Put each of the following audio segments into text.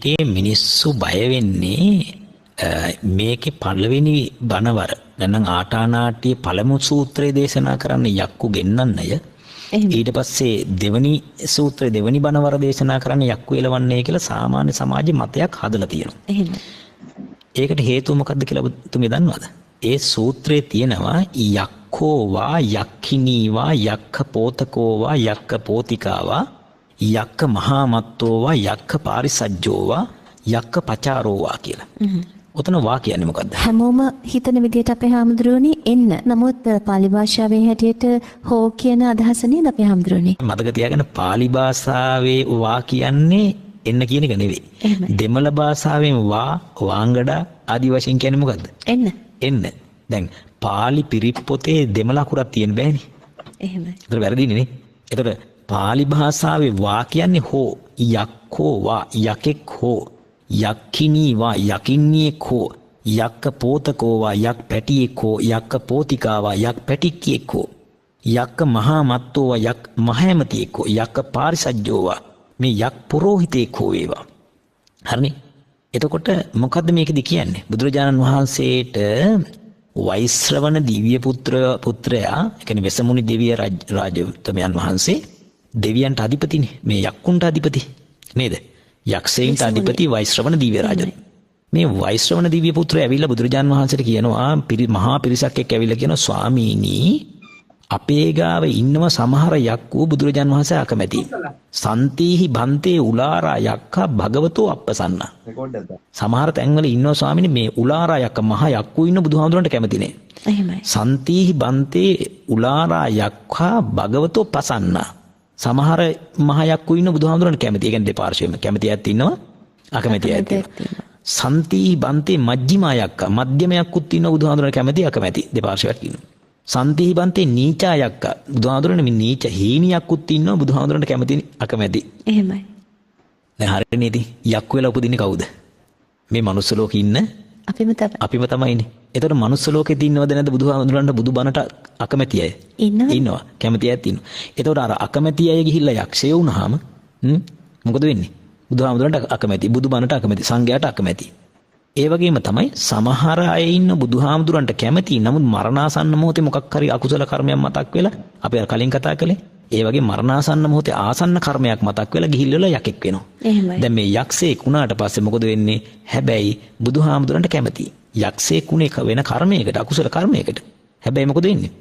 ඒ මිනිස්සු බය වෙන්නේ මේකේ පළවෙනි බණවර. දැන් නම් ආටානාටිය පළමු සූත්‍රය දේශනා කරන්න යක්කු ගෙන්නන්නය. ඊට පස්සේ දෙවනි සූත්‍රය දෙවනි බණවර දේශනා කරන්න යක්කු එලවන්නේ කියලා සාමාන්‍ය සමාජයේ මතයක් හදලා තියෙනවා. එහෙම. ඒකට හේතුව මොකද්ද කියලා ඔබතුමිය දන්නවද? ඒ සූත්‍රයේ තියෙනවා යක්ඛෝ වා යක්ඛිනී වා යක්ඛ පෝතකෝ වා යක්ඛ පෝතිකා වා යක්ඛ මහා මත්තෝ වා යක්ඛ පාරිසජ්ජෝ වා යක්ඛ පචාරෝ වා කියලා. ඔතන වා කියන්නේ මොකද්ද? හැමෝම හිතන විදිහට අපේ හාමුදුරුවනේ එන්න. නමුත් පාලි භාෂාවේ හැටියට හෝ කියන අදහස නේද අපේ හාමුදුරුවනේ? මතක තියාගන්න පාලි භාෂාවේ වා කියන්නේ එන්න කියන එක නෙවෙයි. දෙමළ භාෂාවෙන් වා වාංගඩා ආදි වශයෙන් කියන්නේ මොකද්ද? එන්න. එන්න. දැන් පාලි පිරිත් පොතේ දෙමළ අකුරක් තියෙන්න බෑනේ. එහෙමයි. ඒතර වැරදිනේ නේ. ඒතර පාලි භාෂාවේ වා කියන්නේ හෝ, යක්ඛෝ වා යකෙක් හෝ, යක්ඛිනී වා යකින්නියෙක් හෝ, යක්ක පෝතකෝ වා යක් පැටියෙක් හෝ, යක්ක පෝතිකා වා යක් පැටික්කියෙක් හෝ, යක්ක මහා මත්තෝ වා යක් මහෑමතියෙක් හෝ, යක්ක පාරිසජ්ජෝ වා මේ යක් පුරෝහිතයෙක් හෝ වේවා. හරිනේ? එතකොට මොකද්ද මේකෙදි කියන්නේ? බුදුරජාණන් වහන්සේට වෛශ්‍රවණ දිව්‍ය පුත්‍රයා, ඒ කියන්නේ වෙසමුණි දිව්‍ය රාජතුමයන් වහන්සේ දෙවියන්ට අධිපතිනේ. මේ යක්කුන්ට අධිපති නේද? යක්ෂයින්ට අධිපති වෛශ්‍රවණ දිව්‍ය රාජ. මේ වෛශ්‍රවණ දිව්‍ය පුත්‍රයා ඇවිල්ලා බුදුරජාණන් වහන්සේට කියනවා, මහා පිරිසක් එක්ක ඇවිල්ලා කියනවා, ස්වාමීනි අපේ ගාව ඉන්නව සමහර යක්කු බුදුරජාන් වහන්සේ අකමැති. සන්තීහි බන්තේ උලාරා යක්ඛා භගවතෝ අප්පසන්න. සමහර තැන්වල ඉන්නවා ස්වාමීනි මේ උලාරා යක්ඛ මහා යක්කු ඉන්න බුදුහාමුදුරන්ට කැමති නෑ. එහෙමයි. සන්තීහි බන්තේ උලාරා යක්ඛා භගවතෝ පසන්න. සමහර මහා යක්කු ඉන්න බුදුහාමුදුරන්ට කැමති. ඒ කියන්නේ දෙපාර්ශ්වෙම කැමති අයත් ඉන්නවා අකමැති අයත් ඉන්නවා. සන්තීහි බන්තේ මජ්ක්‍ධිමා යක්ඛා මධ්‍යම යක්කුත් ඉන්නවා බුදුහාමුදුරන්ට කැමති අකමැති දෙපාර්ශ්වයක් ඉන්නවා. සන්තිහි බන්තේ නීචා යක්කා බුදුහාමුදුරනේ මේ නීච හීනියක්කුත් ඉන්නවා බුදුහාමුදුරන්ට කැමති අකමැති. එහෙමයි. දැන් හරියනේ ඉතින් යක්කු වෙලා උපදින්නේ කවුද? මේ මනුස්ස ලෝකේ ඉන්න අපිම තමයි. අපිම තමයිනේ. එතකොට මනුස්ස ලෝකෙත් ඉන්නවද නැද්ද බුදුහාමුදුරන්ට බුදු බණට අකමැති අය? ඉන්නවා. ඉන්නවා. කැමති අයත් ඉන්නවා. එතකොට අර අකමැති අය ගිහිල්ලා යක්ෂයෝ වුණාම මොකද වෙන්නේ? බුදුහාමුදුරන්ට අකමැති, බුදු බණට අකමැති, සංඝයාට අකමැති. ඒ වගේම තමයි සමහර අය ඉන්න බුදුහාමුදුරන්ට කැමති, නමුත් මරණාසන්න මොහොතේ මොකක් හරි අකුසල කර්මයක් මතක් වෙලා, අපි අර කලින් කතා කළේ, ඒ වගේ මරණාසන්න මොහොතේ ආසන්න කර්මයක් මතක් වෙලා ගිහිල්ලා යකෙක් වෙනවා. එහෙමයි. දැන් මේ යක්ෂයෙක් වුණාට පස්සේ මොකද වෙන්නේ? හැබැයි බුදුහාමුදුරන්ට කැමති. යක්ෂයෙක් වුණේ වෙන කර්මයකට, අකුසල කර්මයකට. හැබැයි මොකද වෙන්නේ?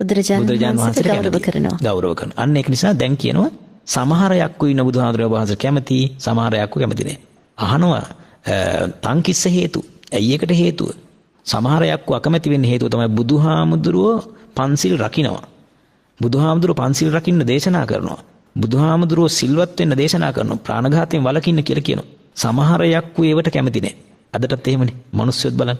බුදුරජාණන් වහන්සේට ගෞරව කරනවා. ගෞරව කරනවා. අන්න ඒක නිසා දැන් කියනවා සමහර යක්කු ඉන්න බුදුහාමුදුරන් වහන්සේ කැමති, සමහර යක්කු කැමති නෑ. අහනවා තංකිස්ස හේතු. ඇයි ඒකට හේතුව? සමහර යක්කු අකමැති වෙන්න හේතුව තමයි බුදුහාමුදුරුවෝ පන්සිල් රකින්නවා. බුදුහාමුදුරුවෝ පන්සිල් රකින්න දේශනා කරනවා. බුදුහාමුදුරුවෝ සිල්වත් වෙන්න දේශනා කරනවා. ප්‍රාණඝාතයෙන් වළකින්න කියලා කියනවා. සමහර යක්කු ඒවට කැමති නෑ. අදටත් එහෙමනේ. මිනිස්සුත් බලන්න.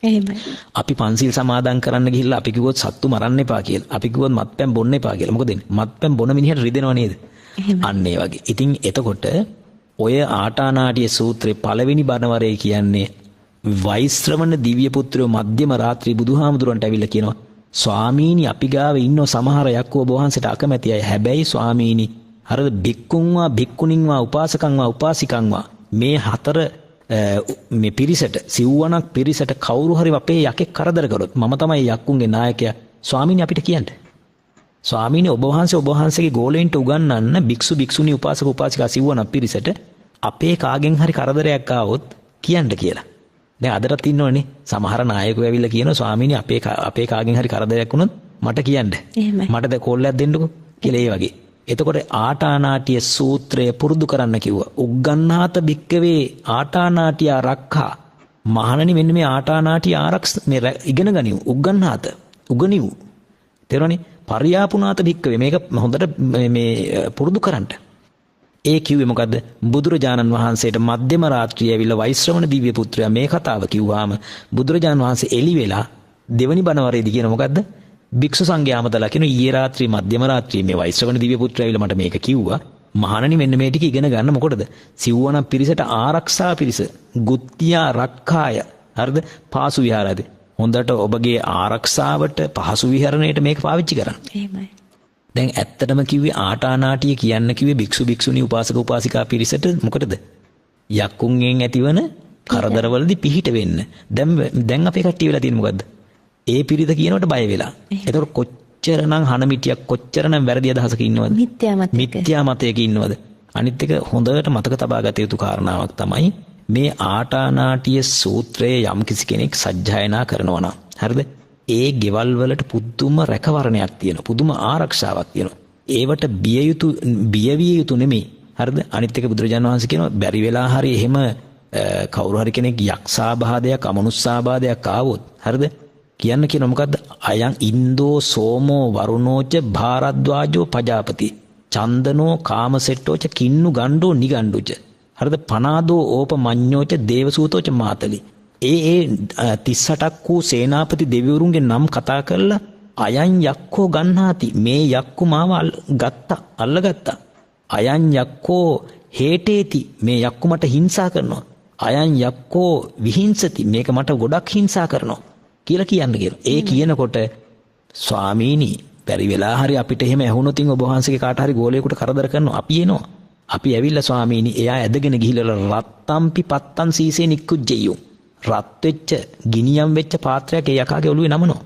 එහෙමයි. අපි පන්සිල් සමාදන් කරන්න ගිහිල්ලා අපි කිව්වොත් සත්තු මරන්න එපා කියලා. අපි කිව්වොත් මත්පැන් බොන්න එපා කියලා. මොකද වෙන්නේ? මත්පැන් බොන මිනිහට රිදෙනව නේද? එහෙමයි. අන්න ඒ වගේ. ඉතින් එතකොට ඔය ආටානාටිය සූත්‍රයේ පළවෙනි බණවරේ කියන්නේ වෛශ්‍රවණ දිව්‍ය පුත්‍රයෝ මධ්‍යම රාත්‍රී බුදුහාමුදුරන්ට ඇවිල්ලා කියනවා, ස්වාමීනි අපි ගාව ඉන්න සමහර යක්කු ඔබ වහන්සේට අකමැති අය. හැබැයි ස්වාමීනි අර භික්ඛුන්වා භික්ඛුණින්වා උපාසකන්වා උපාසිකන්වා මේ හතර මේ පිරිසට සිව්වණක් පිරිසට කවුරු හරි අපේ යකෙක් කරදර කරොත් මම තමයි යක්කුන්ගේ නායකයා. ස්වාමීනි අපිට කියන්න. ස්වාමීනි ඔබ වහන්සේ ඔබ වහන්සේගේ ගෝලෙන්ට උගන්වන්න භික්ෂු භික්ෂුණී උපාසක උපාසිකා සිව්වණක් පිරිසට අපේ කාගෙන් හරි කරදරයක් ආවොත් කියන්න කියලා. දැන් අදටත් ඉන්නවනේ සමහර නායකයෝ ඇවිල්ලා කියනවා ස්වාමීනි අපේ කාගෙන් හරි කරදරයක් වුණොත් මට කියන්න. එහෙමයි. මට දැන් කෝල් එකක් දෙන්නකෝ කියලා ඒ වගේ. එතකොට ආටානාටිය සූත්‍රය පුරුදු කරන්න කිව්වා. උග්ගන්නාත භික්කවේ ආටානාටිය රක්ඛා. මහණනි මෙන්න මේ ආටානාටිය ආරක්ෂ මේ ඉගෙන ගනිව්. උග්ගන්නාත උගනිව්. තේරුණානේ? පරියාපුනාත භික්කවේ මේක හොඳට මේ පුරුදු කරන්න. ඒ කිව්වේ මොකද්ද? බුදුරජාණන් වහන්සේට මධ්‍යම රාත්‍රියේ ඇවිල්ලා වෛශ්‍රවණ දිව්‍ය පුත්‍රයා මේ කතාව කිව්වාම බුදුරජාණන් වහන්සේ එළි වෙලා දෙවනි බණවරේදී කියන මොකද්ද? භික්ෂු සංඝයා අමතලා කියන ඊයේ රාත්‍රියේ මධ්‍යම රාත්‍රියේ මේ වෛශ්‍රවණ දිව්‍ය පුත්‍රයා ඇවිල්ලා මට මේක කිව්වා. මහණනි මෙන්න මේ ටික ඉගෙන ගන්න මොකටද? සිව්වණක් පිරිසට ආරක්ෂා පිරිස ගුත්තියා රක්ඛාය. හරිද? පාසු විහාරාදී. හොඳට ඔබගේ ආරක්ෂාවට පහසු විහරණයට මේක පාවිච්චි කරන්න. එහෙමයි. දැන් ඇත්තටම කිව්වේ ආටානාටිය කියන්න කිව්වේ භික්ෂු භික්ෂුණී උපාසක උපාසිකා පිරිසට මොකටද? යක්කුන්ගෙන් ඇතිවන කරදරවලදී පිහිට වෙන්න. දැන් දැන් අපේ කට්ටිය වෙලා තියෙන්නේ මොකද්ද? ඒ පිරිත කියනකොට බය වෙලා. එතකොට කොච්චරනම් හනමිටියක්, කොච්චරනම් වැරදි අදහසක ඉන්නවද? මිත්‍යා මතයක. මිත්‍යා මතයක ඉන්නවද? අනිත් එක හොඳට මතක තබා ගත යුතු කාරණාවක් තමයි මේ ආටානාටිය සූත්‍රය යම් කිසි කෙනෙක් සජ්ජායනා කරනවා නම්, හරිද? ඒ ගෙවල් වලට පුදුම රැකවරණයක් තියෙනවා. පුදුම ආරක්ෂාවක් තියෙනවා. ඒවට බිය යුතු, බිය විය යුතු නෙමෙයි. හරිද? අනිත් එක බුදුරජාණන් වහන්සේ කියනවා බැරි වෙලා හරි එහෙම කවුරු හරි කෙනෙක් යක්ෂාබාධයක් අමනුෂ්‍යාබාධයක් ආවොත්, හරිද? කියන්න කියන මොකද්ද? අයං ඉන්දෝ සෝමෝ වරුණෝච භාරද්වාජෝ පජාපති චන්දනෝ කාමසෙට්ටෝච කින්නු ගණ්ඩෝ නිගණ්ඩුච, හරිද? පනාදෝ ඕපමඤ්ඤෝච දේවසූතෝච මාතලි. ඒ ඒ 38ක් වූ සේනාපති දෙවිවරුන්ගේ නම් කතා කරලා අයං යක්ඛෝ ගන්නාති, මේ යක්කු මාව ගත්තා, අල්ලගත්තා. අයං යක්ඛෝ හේටේති, මේ යක්කු මට හිංසා කරනවා. අයං යක්ඛෝ විහිංසති, මේක මට ගොඩක් හිංසා කරනවා කියලා කියන්න කියනවා. ඒ කියනකොට ස්වාමීනි බැරි වෙලා හරි අපිට එහෙම ඇහුනොත් ඔබ වහන්සේගේ කාට හරි ගෝලයෙකුට කරදර කරනවා, අපි එනවා. අපි ඇවිල්ලා ස්වාමීනි එයා ඇදගෙන ගිහිල්ලා රත්තම්පි පත්තන් සීසේ නික්කුජ්ජෙය්‍යු, රත් වෙච්ච ගිනියම් වෙච්ච පාත්‍රයක් ඒ යකාගේ ඔළුවේ නමනවා.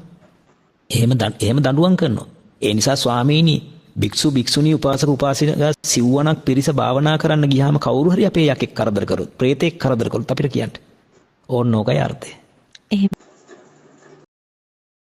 එහෙම එහෙම දඬුවම් කරනවා. ඒ නිසා ස්වාමීනි භික්ෂු භික්ෂුණී උපාසක උපාසිකා සිව්වණක් පිරිස භාවනා කරන්න ගියාම කවුරු හරි අපේ යකෙක් කරදර කරොත්, ප්‍රේතෙක් කරදර කරොත් අපිට කියන්න. ඕන්න ඕකයි අර්ථය.